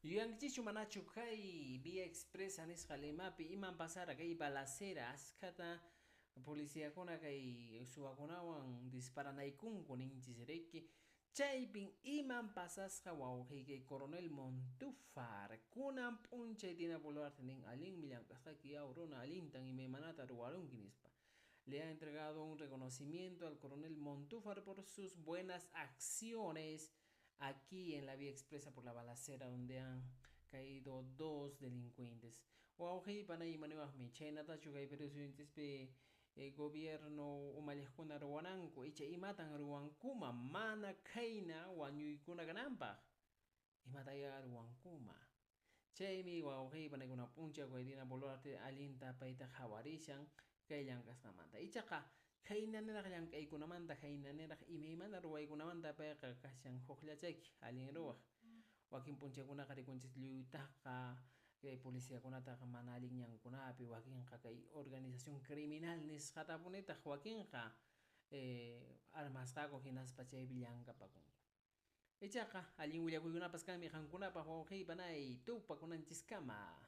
Yuyankichischu manachu kay Vía Expresa nisqa Limapi iman pasara kay balacera askhata policiakuna kay suwakunawan disparanaykunku ninchis riki? Chaypin iman pasasqa wawqiy kay coronel Montúfar. Kunan p'unchay Dina Boluarte nin allinmi llank'asqayki yaw runa, allintan imaymanata ruwarunki nispa. Le ha entregado un reconocimiento al coronel Montúfar por sus buenas acciones aquí en la Vía Expresa por la balacera donde han caído dos delincuentes. Wawqiy panay, imaniwaqmi? Chhaynatachu kay Perú suyunchispi gobierno umalliqkuna ruwananku, icha imatan ruwankuma mana khayna wañuykuna kananpaq? Imataya ruwankuma? Chaymi wawqiy panaykuna p'unchay kay Dina Boluarte allinta payta qhawarishan kay llank'asqanmanta. Ichaqa khayna niraq llank'aykunamanta, khayna niraq imaymana ruwaykunamanta payqa kashan hukllachaki allin ruwaq. Wakin p'unchaykunaqa rikunchis lluytaqa kay policiakunataqa mana allin ñankunapi, wakinqa kay organización criminal nisqatapunitaq wakinqa armasqaku hinaspa chaypi llank'apakunku. Ichaqa allin willakuykunapas kanmi qankunapaq wawqiy panay, tupakunanchiskama.